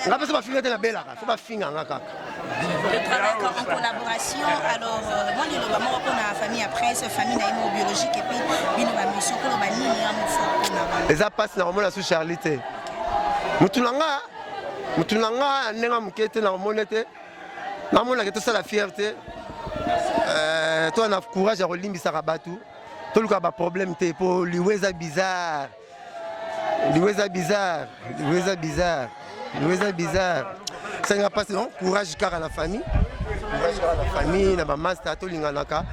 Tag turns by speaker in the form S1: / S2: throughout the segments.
S1: Nga mpe so bafinga te nabelaka, fo bafinga nga kaka.
S2: Le travail en collaboration, alors euh, moi liloba moko mpona famille ya presse, famille na ye moko biologique et puis bino ba mission koloba nini ya mofo mpona bango.
S1: Eza mpasi na komona su Charlie te. Mutu na nga, mutu na nga ndenge moke te na komona te. Namonaka tosala fierté. Euh, to na courage ya kolimbisaka bato toluka ba problème te po liwa eza bizarre liwa eza bizarre liwa eza bizarre liwa eza bizarre esalinga mpasi non courage kaka na famille courage kaka na famille na bamasta tolinganaka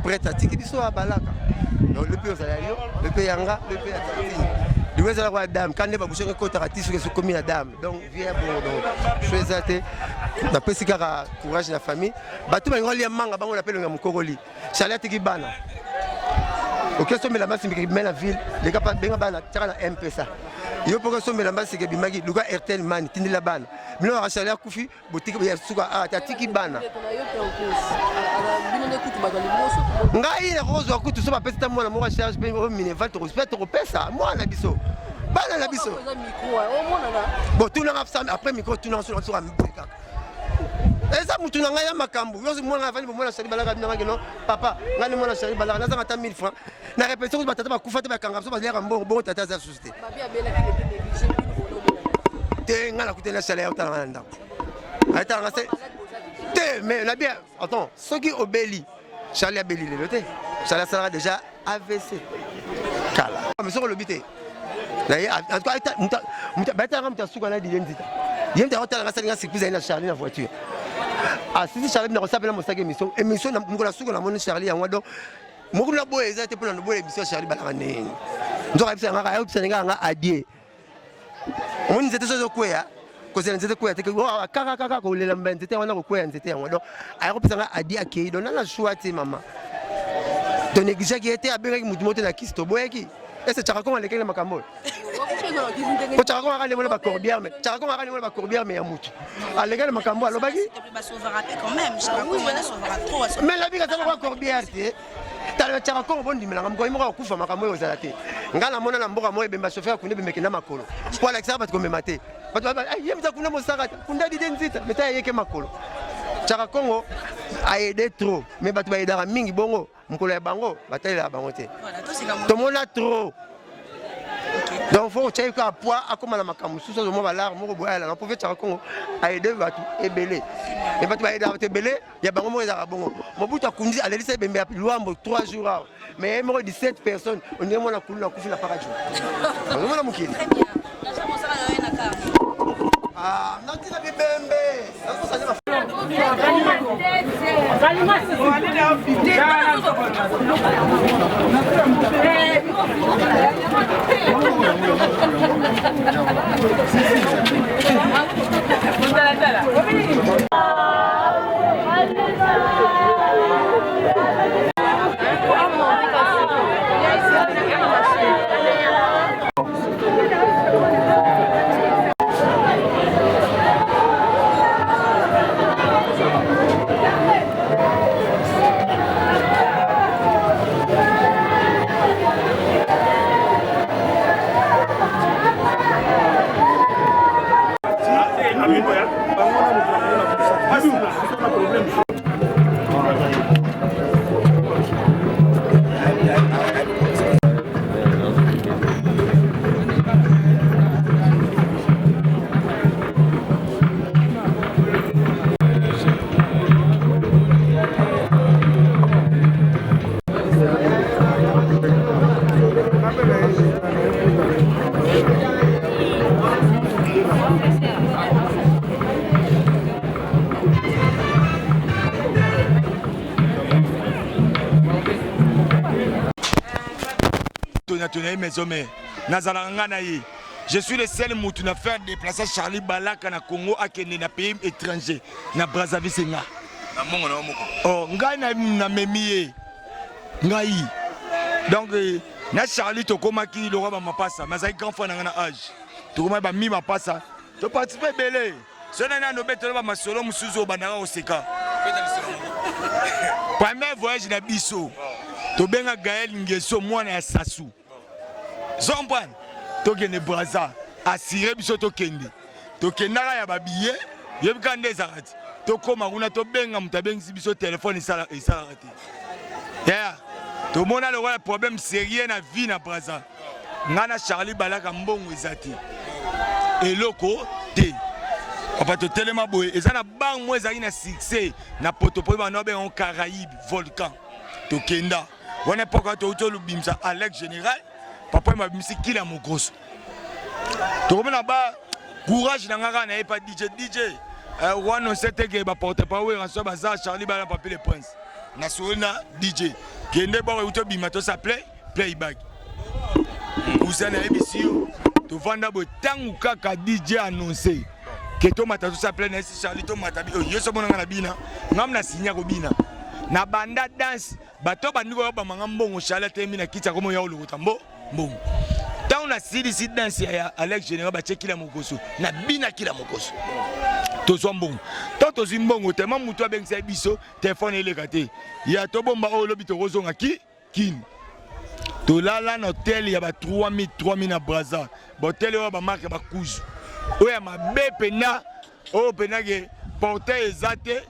S1: prêtre atiki biso abalaka donc le mpe ozala yo le mpe yanga le mpe ya tantine liwa ezalaka ya dame ka nde babouchonge ekotaka ti soki esokomi na dame donc vie ya bongo donc so eza te napesi kaka courage na famille bato balingi balia manga bango na mpe elongi ya mokokoli Charlie atiki bana oke sombela masiki ebima na ville leka benga bana tiaka na mpesa yo mpo osombela masiki ebimaki luka airtel mani tindela bana bino baka Charlie akufi botiki ya suka awa te atiki bana ngai nakozwa kutu so bapesi ta mwana moko ya charge mpe oyo mineval mpe tokopesa mwana biso bana na biso bo tunanga après micro tunanga so na biso kaka eza mutu na ngai ya makambo nyonso mwana avandi bomwana shari balaka bino ngai no papa ngai ni mwana shari balaka nazanga ata 1000 francs na repetition kutu batata bakufa te bakanga biso baliaka mbongo bongo tata aza susu te te ngai nakutani na shali ayotala ngai na ndako ayotala ngai se te mais na bien attends soki obeli shali abeli lelo te shali asalaka déjà avc kala mais soki olobi te bayetalanga moto asuka na didie nzita ye moto akotalanga asalinga surprise aye na charlie na voiture asisi ah, charlie nakosala mpena mosaka émission émission mokolo asuka namoni charlie yango donc moko na boya eza te mpona noboya émission ya charlie balaka ndenge nzoka ayebisa yanga ayebisa ndenge yanga adie omoni nzete so ezokweya kozela nzete kweya te kaka kaka kolela mba nzete wana kokweya nzete yango donc aya kopesa nga adi akei donc nana choix te mama to négligeaki ye te abengaki motu moko te na kisi toboyaki ese chaka kongo alekaki na makambo oyo po chaka kongo akandi mona bacorbière me chaka kongo akandi mona bacorbière me ya motu alekaki na makambo alobaki mais labika aza lokola corbière te tala chaka kongo bondimelanga mokolo moko akufa makambo oyo ozala te ngai namona na mboka moko ebemba chauffeur akunda ebemba ekenda makolo mpo alakisaka bato komema te bato ye moto akunda mosaka te kunda dide nzita meta ayeke makolo chaka kongo aide trop mais bato bayedaka mingi bongo mokolo ya bango batalelaka bango te tomona trop donc fo otyaki kaka poids akóma na makambo mosusu azomwa balare moko boye ayalanga mpo vie chaka kongo aide bato ebele me bato bayedaka bato ebele ya bango moko ezalaka bongo mobutu akundi alelisa ebembe ya luambo 3 jours awa mais ye moko 17 personnes ondenge mwana kuluna akufi na pakaju ozomona mokili ah, natina bibembe
S3: Tona ye maison mère nazalaka nga na ye je suis le seul mutu na faire déplacer Charlie Balaka na Congo akende na pays étranger na Brazzaville c'est nga
S4: na mbongo na yo moko
S3: oh ngai na namemi ye ngai donc euh, na Charlie tokomaki lokwa ba mapasa mais azalaki grand frère na ngai na âge tokomaki ba mi mapasa to participe ebele soki nani anobetela ba masolo mosusu obandaka koseka premier voyage na biso tobenga Gaël Ngeso mwana ya Sassou zompane tokende Brazza asire biso tokende. Tokendaka ya ba billet, yebi kaka nde ezalaka ti. Tokoma kuna tobenga moto abengisi biso telefone esalaka te. Yeah. Tomona lokola problème sérieux na vie na Brazza. Nga na Charlie Balaka mbongo eza te. Eloko te. Papa totelema boye eza na banque moko ezalaki na succès na potopoto bana babenga yango Caraïbes volcan. Tokenda wana epoka touti olobimisa Alex Général papa ye mabimisi kila mogroso tokomona ba courage na nga kaka na ye pa DJ DJ wana ose te ke baporte pa wera so baza Charlie bala papi le prince nasoli na DJ kende boko euti obima tosa play playback cousin nayebisi yo tovanda boye ntango kaka DJ annonce ke tomata tosa play nayesi Charlie tomata yo so monanga na bina ngam na sinya kobina na banda danse bato bandi koya bamanga mbongo Charlie atelemi na kiti akomo ya kolokota mbo mbongo ntango nasilisi danse ya Alex General batie kila mokoso na bina kila mokoso tozwa mbongo ntango tozwi mbongo tema motu abengisa biso telefone eleka te ya tobomba oyo lobi tokozonga ki kini tolala na hotel ya ba 3000 3000 na Brazza ba hotel oyo bamarke ya bakuzu oyo ya mabe mpena oyo mpena ke portail eza te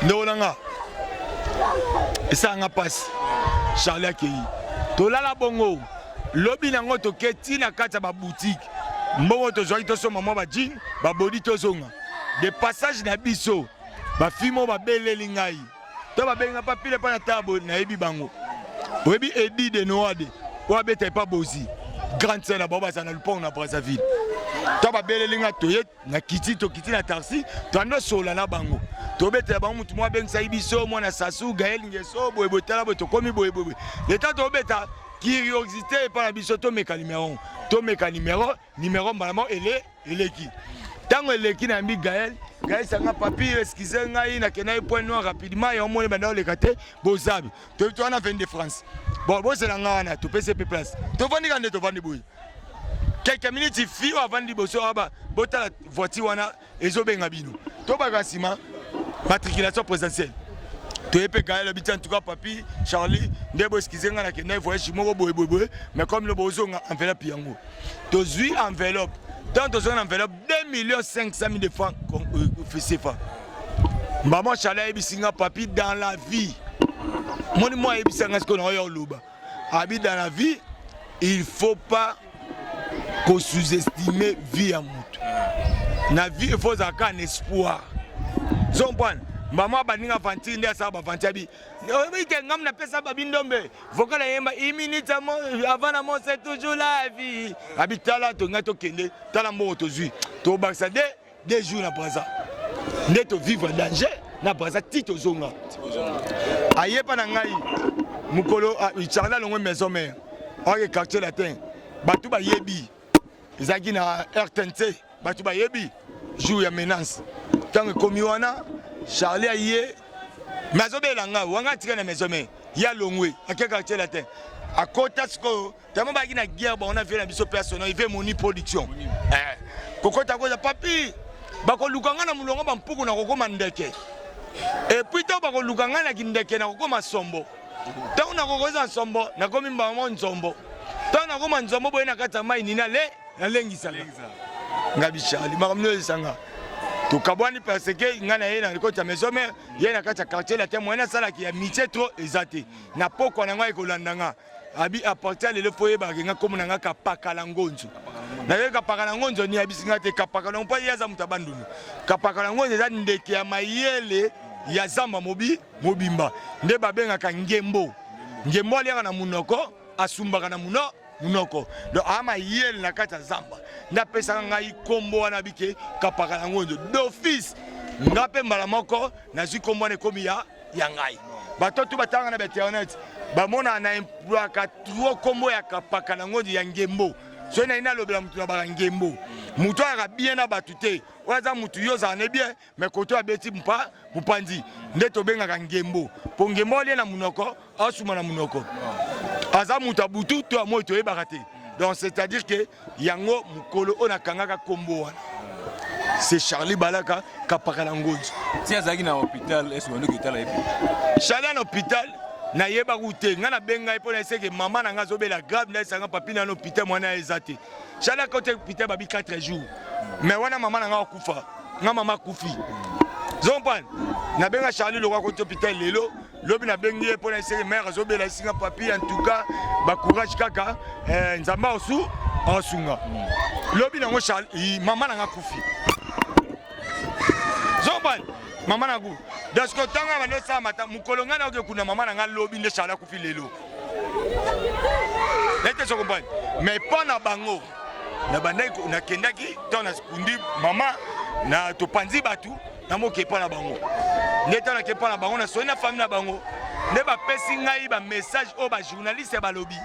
S3: ndeko na nga esala nga mpasi Charlie akei tolala bongo lobi nango toke ti na kati ya baboutique mbongo tozwaki tosomba mwa bajean babodi tozonga de passage na biso bafilme oyo babeleli ngai to babengi nga papile mpa na tabo nayebi bango oyebi edi de noade oyo abeta epa bozi grande sœur na bango bazala na lupango na Brazzaville to babeleli nga toye na kiti tokiti na taxi toando sola na bango tobetela bango motu moko abengisaki biso mwana sasu gael ngeso boye boye tala boye tokomi boye boye leta tobeta curiosité epa na biso tomeka numero tomeka numero numero mbala moko ele eleki ntango eleki nayambi gael gael sanga papi excuse ngai nakendaki point noir rapidement yango moni banda oleka te bozabi toyebi to wana veni de france bon bozela ngai wana topesi ye mpe place tovandi kaka nde tovandi boye quelques minutes fi oyo avandi liboso aba botala voiture wana ezobenga bino tobaka nsima matriculation présidentielle toye mpe gael abi ti en tout cas papi charlie nde bo excuse ngai nakendaki voyage moko boye boye boye mais comme lo bozonga enveloppe yango tozwi enveloppe ntango tozonga na enveloppe 2 millions 500 000 de francs CFA maman charlie ayebisi nga papi dans la vie moni mwa ayebisa nga sikoyo naoya oloba abi dans la vie il faut pas ko sous-estimer vie ya moto na vie il faut ozala kaka na espoir zompwana mama abandi nga aventure nde asala baventure abi oyebi te ngam napesa babi ndombe vocal ayemba une minute avant la mort c'est toujours la vie abi tala tongai tokende tala mbongo tozwi tobakisa de deux jours na Brazza nde tovivre danger na Brazza ti tozonga ayepa na ngai mokolo charlie alongwe maison mère oke quartier latin bato bayebi ezalaki na rtnc bato bayebi jour ya menace ntango ekomi wana charlie aye mais azobela ngai wanga atika na maison mère ye alongwe ake quartier latin akota sikoyo tellement bayaki na guerre bango na vie na biso personnel ive moni production eh, kokota koza papi bakoluka ngai na molongo bampuku na kokoma ndeke epuis ntango bakoluka ngai na kindeke na kokoma sombo ntango nakokoza nsombo nakomi mbamo nzombo ntango nakoma nzombo boye na kati ya mai nini ale nalengisaka nga bishali makambo nio esanga tokabwani parce que ngai na ye na koti ya maison mare ye na kati ya quartier latin moyen asalaki ya mitie trop eza te na pokwa na ngai ekolanda nga abi à partir ya lelo fo oyebaka nga kombo na nga kapakala ngonzo nayoki kapakala ngonzo ni ayebisi nga te kapakala mpo ye aza moto ya bandundu kapakala ngonzo eza ndeke ya mayele ya zamba mobi mobimba nde babengaka ngembo ngembo aliaka na monoko asumbaka na muno munoko donc aa mayele na kati ya zamba nde apesaka ngai kombo wana bike kapakala ngonzo d'office nga mpe mbala moko nazwi kombo wana ekomi ya ya ngai bato tu batanga na bainternet bamonaka na employaka trop kombo ya kapaka na ngondi ya ngembo soki nayi nalobela motu na baka ngembo motu ayaka bien na bato te oyo aza motu yo ozala ne bien mais koto abeti mpa mopanzi nde tobengaka ngembo mpo ngembo alie na monoko asuma na monoko aza moto ya butu to ya moi toyebaka te donc c'est à dire que yango mokolo oyo nakangaka kombo wana c'est Charlie Balaka kapaka na ngonzo
S4: ti azalaki na hôpital est-ce que etala ye
S3: Charlie na hôpital Nayebaki te, ngai nabenga ye mpo na eseke mama na ngai azobela grave, nayesanga papi nano hôpital mwana eza te. Charlie akoti hôpital babi 4 jours, mais wana mama na ngai akufa, nga mama akufi. Zompane nabenga Charlie lokwa akoti hôpital lelo lobi, nabengi ye mpo na eseke mare azobela, esinga papi, en tout cas bacourage kaka, Nzambe aosu aosunga. Lobi nango Charlie, mama na ngai akufi. Zompane mama na ku donc ntango bando osala mata mokolo ngai naoke kuna mama na ngai lobi nde Charlie akufi lelo ete so comprendre. Mais mpo na bango nabandaki nakendaki ntango nakundi mama na topanzi bato namoke epa na bango nde ntango nake epa na bango, nasoli na famille na bango nde bapesi ngai bamessage oyo bajournaliste balobi.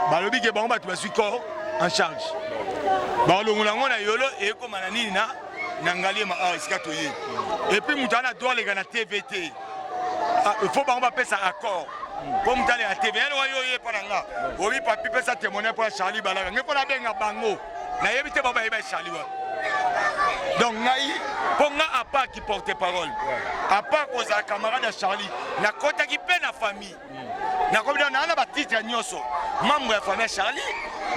S3: Balobi ke bango bato bazwi corps en charge, balongola yango na Yolo, ekóma na nini na Ngaliema awa esika toye. Et puis moto ana droit aleka na TV te, il faut bango bapesa accord mpo moto aleka TV. Yalo wa yo oye epa na nga, obi papi pesa témoignage mpo ya Charlie Balaka, ngai mpo nabenga bango nayebi te bao bayeba Charlie wana. Donc ngai mpo nga à part qui porte parole, à part kozala camarade ya Charlie, nakɔtaki mpe na famille, nakomi donc naa na batitre nyonso, membre ya famille ya Charlie,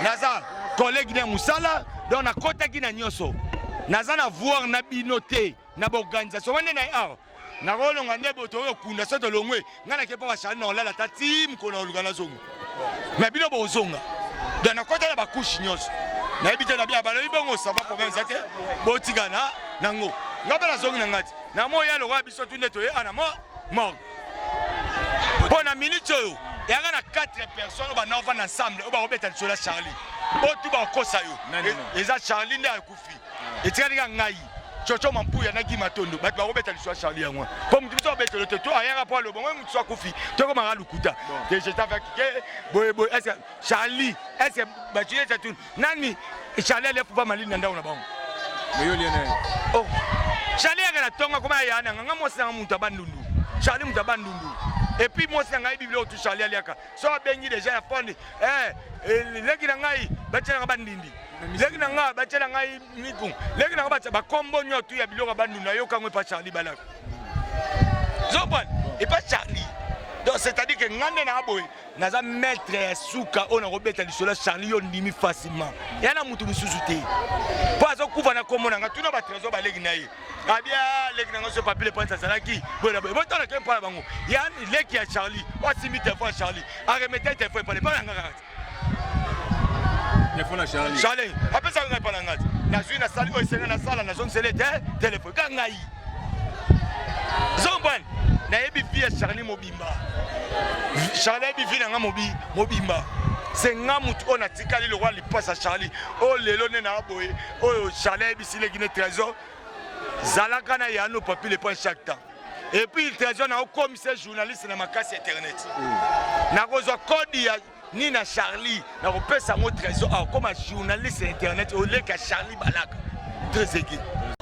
S3: naza collègue na mosala, donc nakɔtaki na nyonso. Naza na voir na bino te na baorganisation wana nde na ye awa nakolonga nde boto oyo okunda so tolongwe. Ngai nake mpo bacharlie na kolala ta ti mokolo na koluka nazonga, mais bino bozonga. Donc nakɔta na bacouche nyonso, nayebi te na bia balobi bongo ça va, problème eza te, botika na nango. Ngai mpe nazongi na ngai ti na moya lokola biso tu nde toye ana mo morgue mpo na minute oyo eyaka na 4 personnes oyo banda ovanda ensemble oyo bakobeta lisolo ya Charlie oyo tu bakokosa yo eza Charlie nde akufi. Etikali kaka ngai, Coco Mampuya na Gi Matondo, bato bakobeta lisolo ya Charlie yango mpo motu biso abetelo te to ayaka mpo aloba ngo motu so akufi tokomaka lukuta te. J'étais avec ke boye boye, est ce Charlie, est ce bajuliet tuni nani Charlie alia fufa malili na ndako na bango? Oh, Charlie yaka na ntongo akoma ya nanga nga mwasi nanga moto abandundu, Charlie moto abandundu. Et puis mwasi na ngai biloko tu Charlie aliaka so abengi déjà ya fone, leki na ngai batielanga bandindi, leki na ngai batiela ngai miku, leki na ngai batia bakombo nyonso ya biloko ya bandundu, nayokango epa Charlie Balaka. Zopane epa Charlie. Donc c'est à dire que ngai nde na boye naza maître ya suka oyo nakobeta lisolo ya Charlie, yo ndimi facilement, ya na mutu mosusu te mpo azokufa na kombo na nga. Tuna batrésor baleki na ye abia leki na nga so papi le prince azalaki boye na boye, botala ke mpa na bango ya leki ya Charlie oyo asimbi telefone ya Charlie, aremete telefone epale epa na nga kaka.
S4: Telefone ya Charlie.
S3: Charlie apesaka ngai epa na nga te, nazwi nasali oyo esenga nasala, nazongiseli te telefone ka ngai. Zompane nayebi vie ya Charlie mobimba, Charlie ayebi vie na nga mobimba. Se nga mutu oyo natikali lokola lipasa ya Charlie oyo lelo nde naa boye oyo Charlie ayebisi leki ne Trésor zalaka na yano papi le point chaque temps. Et puis Trésor na okomisa journaliste na makasi internet, nakozwa code ya nini na Charlie, nakopesa yango Trésor, akokoma journaliste ya internet oleka Charlie Balaka très aiguë.